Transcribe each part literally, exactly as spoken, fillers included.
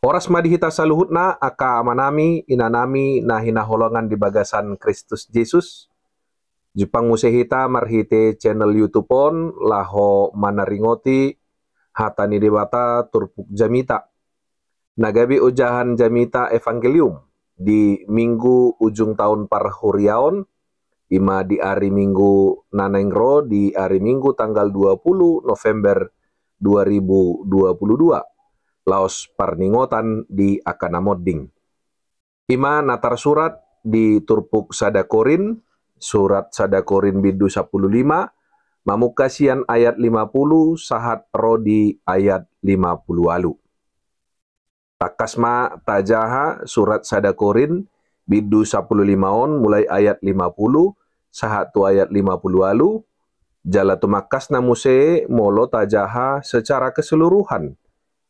Horas ma di hita saluhutna, angka amanami, inanami, na hinaholongan di bagasan Kristus Jesus. Jumpang muse hita marhite channel YouTube on, laho manaringoti hata ni Debata turpuk jamita. Na gabe ojahan jamita evangelium di minggu ujung taon parhuriaon, ima di ari Minggu na naeng ro, di ari Minggu tanggal dua puluh November dua ribu dua puluh dua, laos parningotan di angka na monding. Ima na tarsurat di turpuk sada Korin, surat sada Korin bindu sampulu lima, mamungka sian ayat lima puluh sahat ro di ayat lima puluh ualu. Tangkas ma tajaha surat sada Korin bindu sampulu lima on mulai ayat lima puluh sahat tu ayat lima puluh ualu, jala tumangkasna muse molo tajaha secara keseluruhan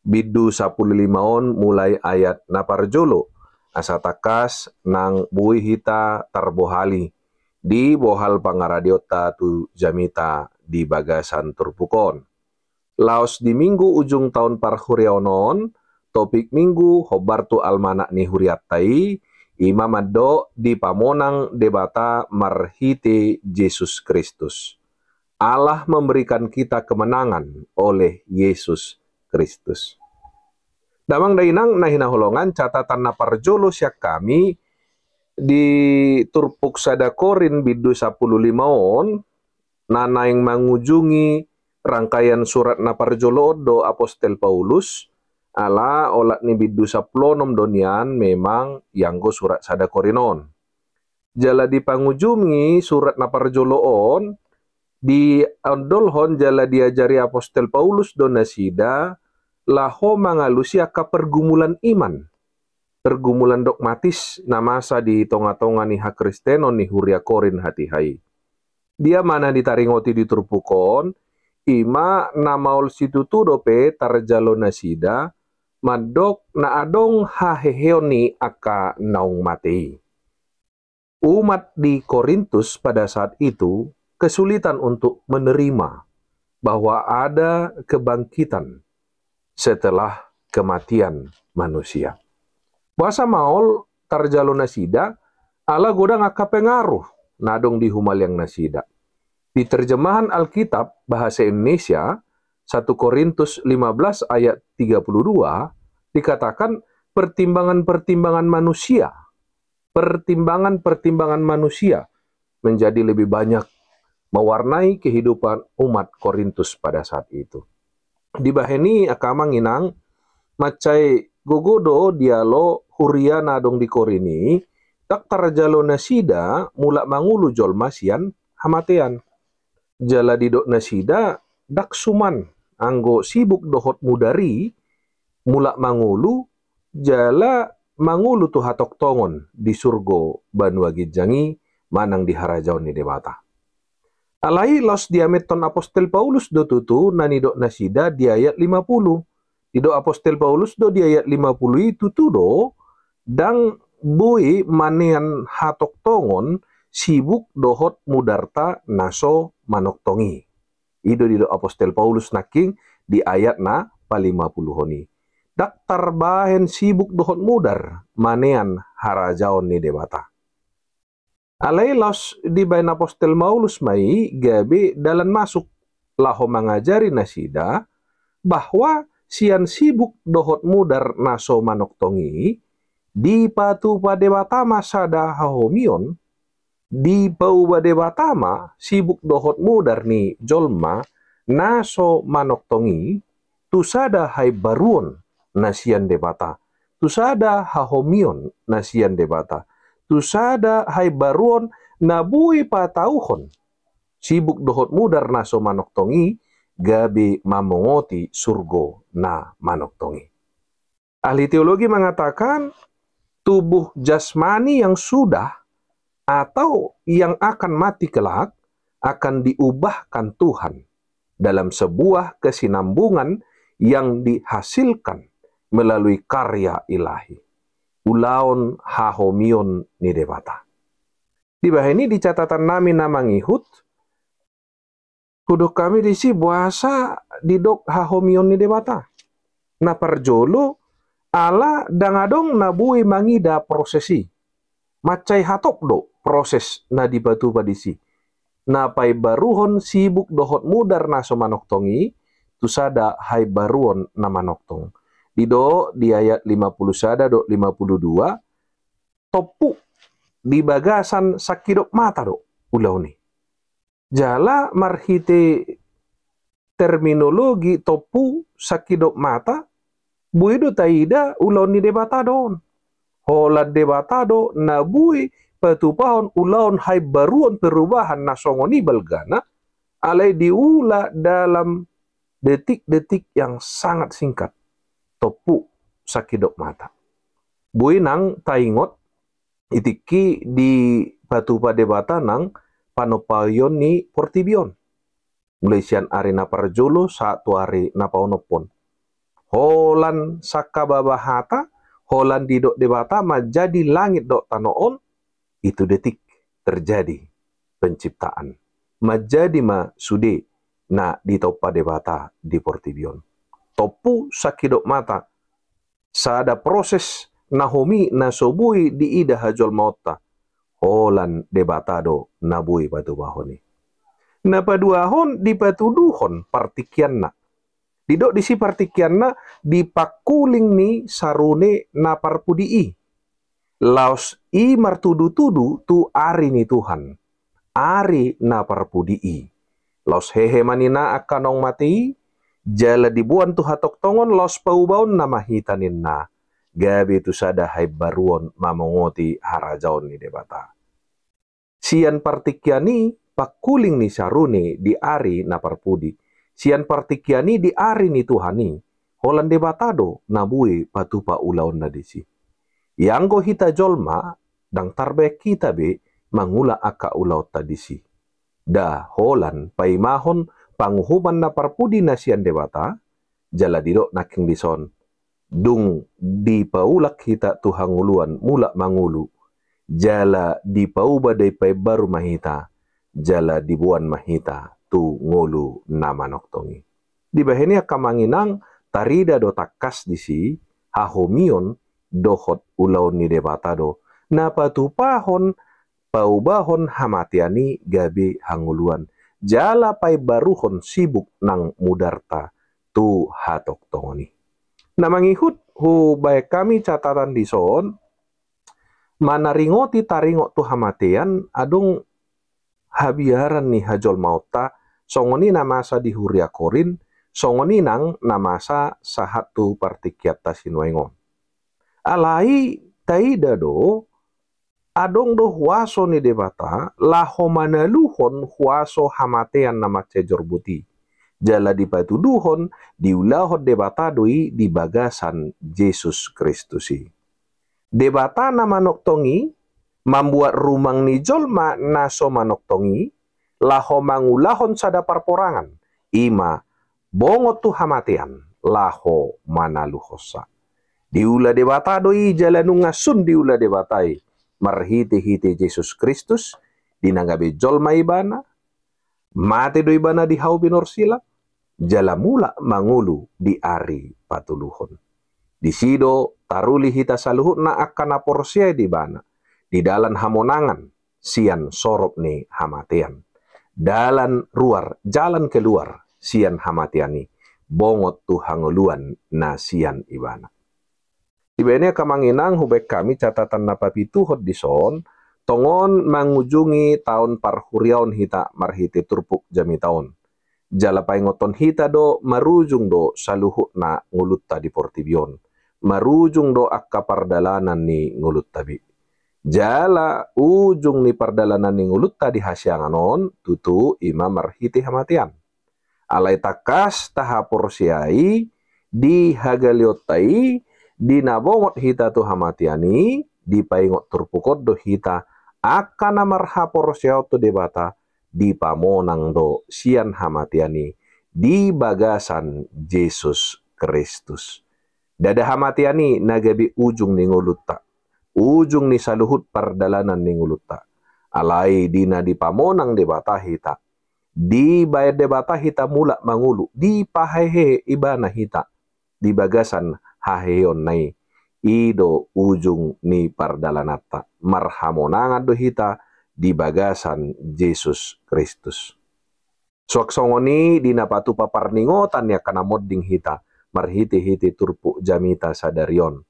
bindu sampulu lima on mulai ayat na parjolo, asa tangkas nang boi hita tarbohali di bohal pangaradeonta tu jamita di bagasan turpuk on. Laos di minggu ujung taon parhuriaon on, topik minggu hombar tu almanak ni hurianta i, ima mandok dipamonang Debata marhite Jesus Kristus. Allah memberikan kita kemenangan oleh Yesus Kristus. Damang dainang na hinaholongan, catatan na parjolo sian hami di turpuk sada Korin bindu sampulu lima on, na naeng mangujungi rangkaian surat na parjolo on do apostel Paulus, ala olat ni bindu sampulu onom do nian memang ianggo surat sada Korin on. Jala dipangujungi surat na parjolo on, diondolhon jala diajari apostel Paulus do nasida laho mangalusi angka pergumulan iman, pergumulan dogmatis na masa di tonga-tonga ni hakristenon ni huria Korin hatiha i. Dia ma na ditaringoti di turpuk on? Ima na maol situtu dope tarjalo nasida, mandok na adong haheheon ni angka naung mate i. Umat di Korintus pada saat itu kesulitan untuk menerima bahwa ada kebangkitan setelah kematian manusia. Boasa maol tarjalo nasida? Ala godang angka pengaruh na adong di humaliang nasida. Di terjemahan Alkitab bahasa Indonesia, satu Korintus lima belas ayat tiga puluh dua, dikatakan pertimbangan-pertimbangan manusia, pertimbangan-pertimbangan manusia menjadi lebih banyak mewarnai kehidupan umat Korintus pada saat itu. Dibahen i, angka amang inang, mansai gogo do dialo huria na adong di Korin i, ndang tarjalo nasida mulak mangolu jolma sian hamatean. Jala didok nasida ndang suman anggo sibuk dohot mudar i mulak mangolu, jala mangolu tu hatongtongon di surgo banua ginjang i manang di harajaon ni Debata. Alai laos diaminhon apostel Paulus do tutu na nidok nasida di ayat lima puluh. Didok apostel Paulus do di ayat lima puluh i tutu do, ndang boi manean hatongtongon sibuk dohot mudarta na so manongtong i. I do didok apostel Paulus nangkin di ayat na palima puluhon i. Ndang tarbahen sibuk dohot mudar manean harajaon ni Debata. Alai laos dibahen apostel Paulus ma i gabe dalan masuk laho mangajari nasida bahwa sian sibuk dohot mudar na so manongtong i, dipatupa Debata ma sada hahomion, dipauba Debata ma sibuk dohot mudar ni jolma na so manongtong i tu sada haimbaruon na sian Debata, tu sada hahomion na sian Debata, tu sada haimbaruon na boi patauhon sibuk dohot mudar na so manongtong i gabe mamongoti surgo na manongtong i. Ahli teologi mengatakan, tubuh jasmani yang sudah atau yang akan mati kelak akan diubahkan Tuhan dalam sebuah kesinambungan yang dihasilkan melalui karya ilahi, ulaon hahomion ni Debata. Dibahen i di catatannami na mangihut, hudok hami disi boasa didok hahomion ni Debata. Na parjolo, Ala ndang adong na boi mangida proses i. Mansai hatop do proses na dipatupa disi. Na paimbaruhon sibuk dohot mudar na so manongtong i, tu sada haimbaruon na manongtong. Didok di ayat lima puluh sada dohot lima puluh dua, tompu di bagasan sangkidop mata do ulaon i. Jala marhite terminologi tompu sangkidop mata, boi do taida ulaon ni Debata do on. Holan Debata do na boi patupahon ulaon haimbaruon perubahan na songon i balgana, alai diula dalam detik-detik yang sangat singkat. Tompu sangkidop mata. Boi nang taingot i tingki dipatupa Debata nang panompaion ni portibi on. Mulai sian ari na parjolo sahat tu ari na paonomhon. Holan sangkababa hata, holan didok Debata manjadi langit dohot tano on, itu detik terjadi penciptaan. Manjadi ma sude na ditompa Debata di portibi on. Tompu sangkidop mata, sada proses na homi na so boi diida hajolmaonta. Holan Debata do na boi patupahon i. Na paduahon dipatuduhon partingkianna. Didok disi partingkianna di pangkuling ni sarune na parpudi i. Laos i martudu-tudu tu ari ni Tuhan, ari na parpudi i. Laos hehe ma ninna angka naung mate i, jala diboan tu hatongtongon laos paubaonna ma hita ninna, gabe tu sada haimbaruon mamongoti harajaon ni Debata. Sian partingkian i pangkuling ni sarune di ari na parpudi. Sian partingkian i di ari ni Tuhan i, holan Debata do na boi patupa ulaonna disi. Ianggo hita jolma, ndang tarbaen hita be mangula angka ulaonta disi. Nda holan paimahon panguhuman na parpudi na sian Debata, jala didok nangkin dison, dung dipaulak hita tu hangoluan mulak mangolu, jala dipauba, dipaimbaru ma hita, jala diboan ma hita tu ngolu na manongtong i. Dibahen i angka amang inang, tarida do tangkas disi hahomion dohot ulaon ni Debata do na patupahon paubahon hamatean i gabe hangoluan, jala paimbaruhon sibuk nang mudarta tu hatongtongon i. Na mangihut, hubaen hami catatan dison, manaringoti taringot tu hamatean, adong habiaran ni hajolmaonta, songon i na masa di huria Korint, songon i nang na masa sahat tu partingkianta sinuaeng on. Alai taida do, adong do huaso ni Debata laho manaluhon huaso hamatean na mansai jorbut i, jala dipatuduhon diulahon Debata do i di bagasan Jesus Kristus i. Debata na manongtong i mambuat rumang ni jolma na so manongtong i laho mangulahon sada parporangan, i ma bongot tu hamatean laho manaluhonsa. Diula Debata do i jala nunga sun diula Debata i marhitehite Jesus Kristus, di na gabe jolma ibana, mate do ibana di hau pinorsilang, jala mulak mangolu di ari patoluhon. Disi do taruli hita saluhutna angka na porsea di ibana, di dalan hamonangan sian sorop ni hamatean. Dalan ruar, jalan keluar sian hamatean i, bongot tu hangoluan na sian ibana. Dibaen i angka amang inang, hubaen hami catatan na papituhon dison, tongon mangujungi taon parhuriaon hita marhite turpuk jamita on. Jala paingothon hita do, marujung do saluhutna ngolunta di portibi on. Marujung do angka pardalanan ni ngolunta be. Jala ujung ni pardalanan ni ngolunta di hasiangan on, tutu i ma marhite hamatean. Alai tangkas tahaporseai di hagaleonta i, di na bongot hita tu hamatean i, dipaingot turpuk on do hita, angka na marhaporseaon tu Debata, dipamonang do sian hamatean i di bagasan Jesus Kristus. Ndada hamatean i na gabe ujung ni ngolunta, ujung ni saluhut pardalanan ni ngolunta. Alai di na dipamonang Debata hita, dibaen Debata hita mulak mangolu, dipahehe ibana hita di bagasan haheheonna i. I do ujung ni pardalananta. Marhamonangan do hita di bagasan Jesus Kristus. Suang songon i di na patupa parningotan ni angka na monding hita marhitehite turpuk jamita sadari on.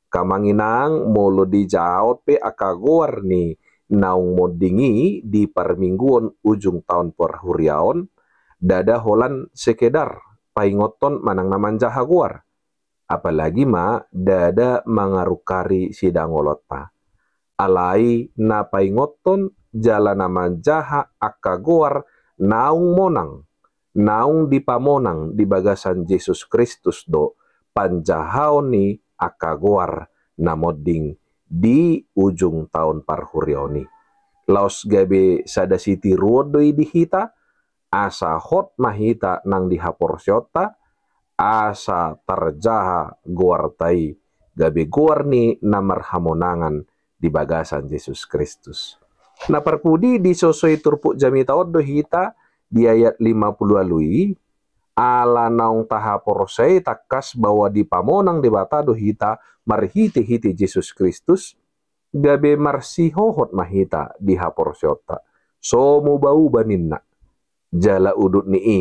Angka amang inang, molo dijaot pe angka goar ni naung monding i di parmingguon ujung taon parhuriaon, ndada holan sekedar paingothon manang na manjaha goar. Apalagi ma ndada mangarungkari sidangolonta. Alai na paingothon jala na manjaha angka goar naung monang, naung dipamonang di bagasan Jesus Kristus do panjahaon ni angka goar na monding di ujung taon parhuriaon i. Laos gabe sada sitiruon do i di hita, asa hot ma hita nang di haporseaonta, asa tarjaha goarta i, gabe goar ni na marhamonangan di bagasan Jesus Kristus. Na parpudi, disosoi turpuk jamita on do hita di ayat lima pulu ualu i, ala naung tahaporseai tangkas bahwa dipamonang Debata do hita marhitehite Jesus Kristus, gabe marsihohot ma hita di haporseaonta. So mubauba ninna. Jala udut ni i,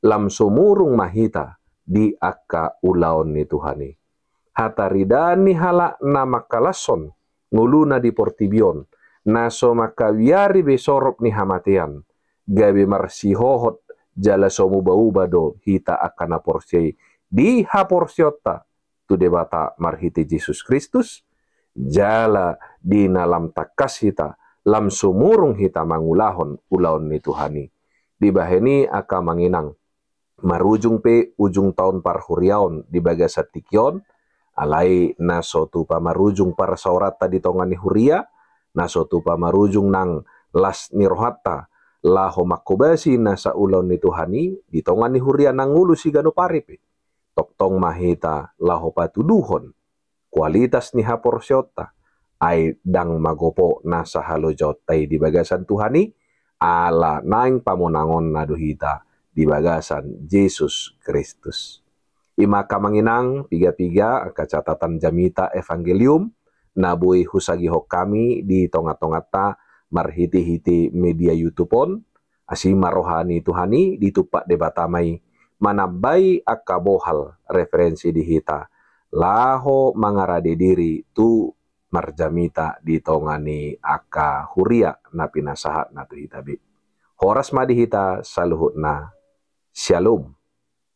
lam sumurung ma hita di angka ulaon ni Tuhan i. Hataridaan ni halak na mangkalashon ngoluna di portibi on, na so mangkabiari be sorop ni hamatean, gabe marsihohot jala so mubauba do hita angka na porsea i di haporseaonta tu Debata marhite Jesus Kristus, jala di na lam tangkas hita, lam sumurung hita mangulahon ulaon ni Tuhan i. Dibahen i, angka amang inang, marujung pe ujung taon parhuriaon di bagasan tingki on, alai na so tupa marujung parsaoranta di tonga ni huria, na so tupa marujung nang las ni rohanta laho manghobasi nasa ulaon ni Tuhan i di tonga ni huria na mangolu siganup ari pe. Tongtong ma hita laho patuduhon kualitas ni haporseaonta, ai ndang magopo nasa halojaonta i di bagasan Tuhan i, ala naeng pamonangonna do hita di bagasan Jesus Kristus. I ma, angka amang inang, piga-piga angka catatan jamita evangelium na boi husagihon hami di tonga-tonganta marhite-hite media YouTube on. Asi ma roha ni Tuhan i, ditumpak Debata ma i manambai angka bohal referensi di hita laho mangarade diri tu marjamita di tonga ni angka huria na pinasahatna tu hita be. Horas ma di hita saluhutna. Syalom.